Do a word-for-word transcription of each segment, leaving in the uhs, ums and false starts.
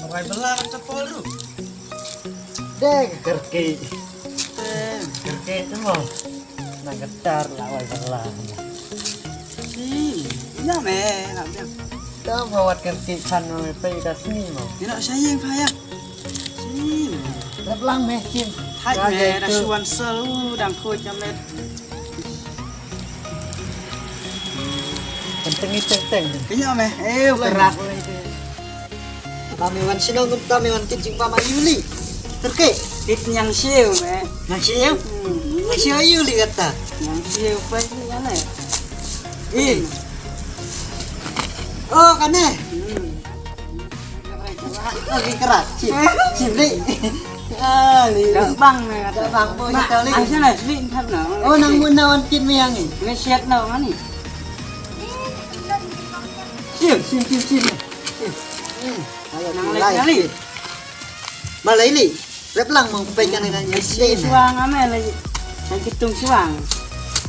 Wai bela ka pol ru. Deh, ka kerki. Kerki tu mo. Na getar la wai bela. Si, ina me, na biang. Dah mo wat kerki kan mo pe ka sini mo. Ina saya yang payah. Si. Lep lang me kin. Hai me, na suan sel, dang ko jamet. Kenteng i teng teng. Kenya me, eh, kerak. Ba me wan shnong kumta me wan kit jingpam aïu lei. Terke. Kit nyang siew me. Nyang siew? Hmm. Nyang siew aïu lei kata. Nyang siew pa ni ane. Eh. Oh, kane. Hmm. Oh, ki kerak. Chim. Chim lei. Ah, lei. Dak bang me kata. Dak bang po kita lei. Ai sana sini thap na. Oh, nang mun na wan kit me yang ni. Me siat na ngani. Chim, chim, chim, chim. Chim. Hmm. Nang lei kali. Malai lei. Rep lang mong peit kan kan. Shuang ame lei. Nang kitung shuang.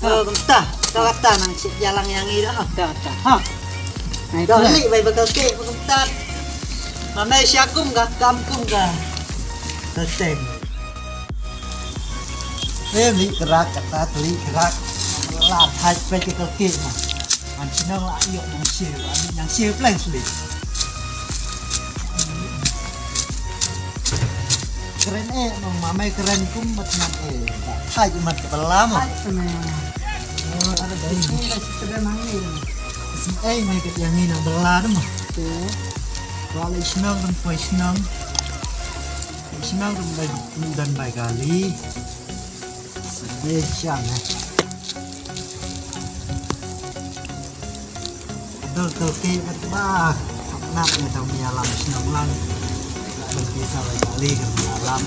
Oh, kumta. Ka kata nang sik jalang yang i dah. Kata, kata. Ha. Nang dah itu lei bai bakal ke kumta. Mame syakum ga kam kum ga. Teteng. Lei kerak kata lei kerak. La thaj peit ke ke ma. An chinong la ïoh nang siew, an nang siew pleng sli. Keren eh, mong mame keren kum mat nang eh. Hai mat ke belam. Hai kena. Oh, ada dai. Ini lah cerita mang ni. Sim eh mai ke yang ni nang belam mah. Tu. Wala isnong kan poi isnong. Isnong kan bai dan bai kali. Sim eh siang eh. Dol dol ki mat ba. Nak ni tau mi alam shnong lang. Nak dol ki sa lai kali ker mi alam.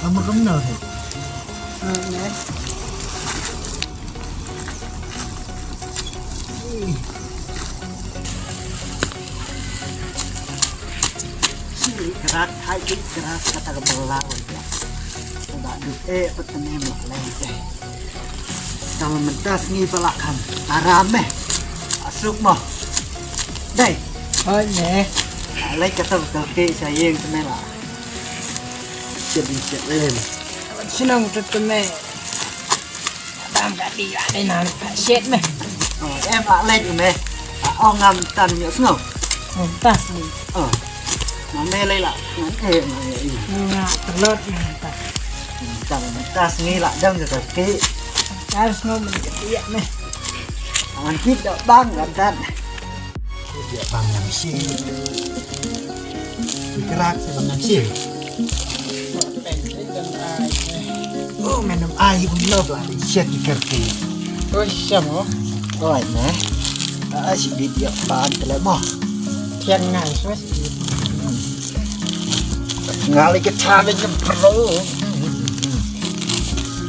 Kamu kemno he? Hmm, ne. Ih. Sini kerak, hai kerak kata ke belau ya. Coba du eh petene mo lei. Tang mentas ngi pelak kan. Aram eh. Asuk mo. Dai. Hai ne. Alai kata betul ke sayang temela. Siap siap lem. Senang tu teme. Bang ka di ya ni nan ka siat me. Oh, em alai tu me. Ong ngam tan nyok sngo. Mentas ni. Oh. Mame lei la. Eh, mame. Nga telot mentas. Tang tas ngi la dang ka ki. Harus ngom ni ya me. Aman kit da bang kan tan. Dia bang yang si. Dikerak si bang yang si. Oh, minum air pun lo lah di siat di kerti. Oh, siapa? Oh, ini. Ah, si dia pan telah mah. Tiang ngai, semua si. Ngali ke challenge pro.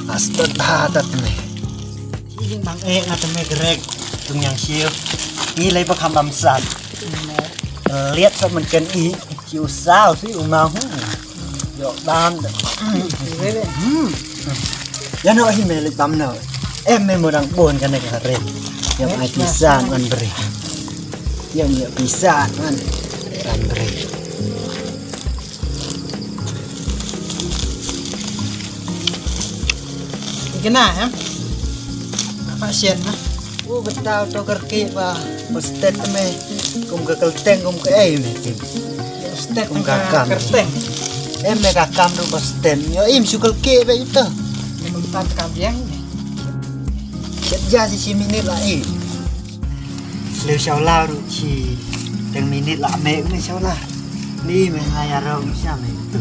Astaga, tat me. Ijing bang eh ngat me grek tung yang siu. Ngi lai ba kham bam sat. Liat sat man ken i siu sao si u ma hu. Yo dan. Hmm. Ya no hi me lai bam no. Em me mo dang bon kan ka re. Yang ai pisan man bre. Yang ya pisan man. Kan bre. Ikena em. Apa sian na? U betau to kerki ba. Ba stet me. Kum ka kelteng kum ka ei me. Stet kum ka kam. Kerteng. Em me ka kam ru ba stet. Yo im su kerki ba ito. Ni mun tan ka biang ni. Siat ja si si minit la i. Leu shau la ru si teng minit la me me shau la. Ni me ngai aro me sha me tu.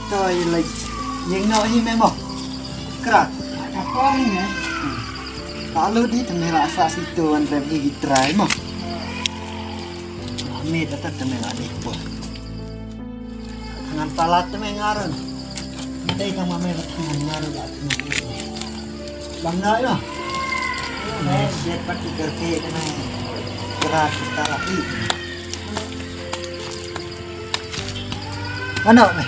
Toi lai yeng no hi me mo. Kra. Ka por ni me. Ta lu di te me la sa si tu an rem hi trai mo. Me ta ta te me la di por. Ngan palat te me ngarun. Te ka ma me ka ngan ngarun la. Bang na ya. Me siat pat ki kerke te me. Kra kita lagi. Ano me?